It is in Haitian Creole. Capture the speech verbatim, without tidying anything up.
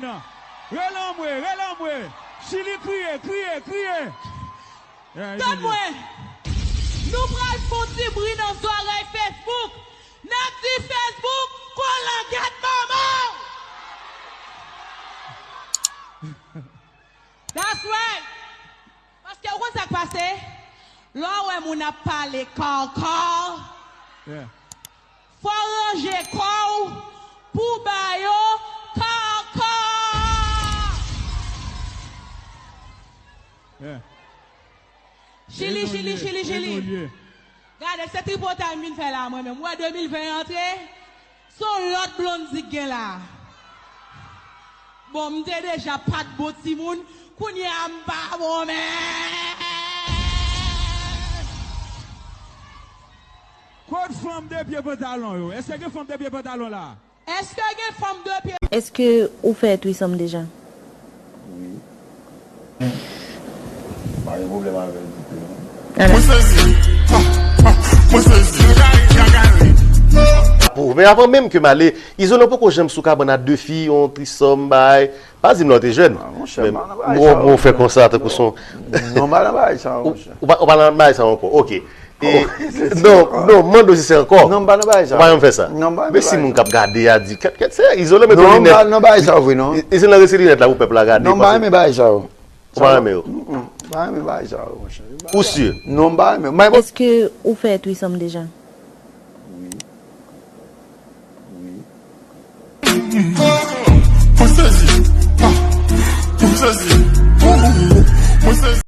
Nan. Rele anmwe, rele anmwe. Chili kriye, kriye, kriye. Tann mwen. Nou pral fè yon ti bri nan zòrèy Facebook. N ap di Facebook, kolangèt manman w. That's right. Paske ou konn sa k pase? Lè w wè moun ap pale kaka, yeah, fò w ranje kò w pou w ba yo kaka. Yeah. Chili, chili, chili, chili. Gade, se tripotay m vin fè la, mwen menm. Ou wè de mil ven antre, se yon lòt Blondy k gen la. Bon, m te deja pa t bon timoun, kounye a m pa bon menm. Kot fanm de pye pantalon yo? Èske gen fanm de pye pantalon la? Èske gen fanm de pye? Èske ou fè trisòm deja? Wi. M pa gen pwoblèm avè l ditou non. Mwen sezi. Ah, ah, mwen sezi. Pou, men avan menm ke m ale, Izolan poko janm sou kabann a de fi, yon trisòm, bay. Pa di m lè w te jèn. Ah, monchè, m pa nan bagay sa yo. Mwen fè konsa, tankou son. Non, m pa nan bagay sa yo, monchè. Ou pa, ou pa nan bagay sa yo ankò, ok. E, oh, non, non, m mande w si se ankò. Non, m pa nan bagay sa. Ou pa janm fè sa. Non, m pa nan bagay sa. Men si moun k ap gade a di, kèt, kèt, se Izolan met yon linèt. Non, m pa nan bagay sa vre, non. Izolan rete linèt la pou pèp la gade. Non, m pa renmen bagay sa yo. Ou pa renmen yo? Mm, mm. M pa renmen bagay sa yo, monchè. Ou si? Non, m pa renmen. Èske ou fè trisòm deja? Wi. Wi. Mwen sezi. Ah, mwen sezi. Mwen sezi.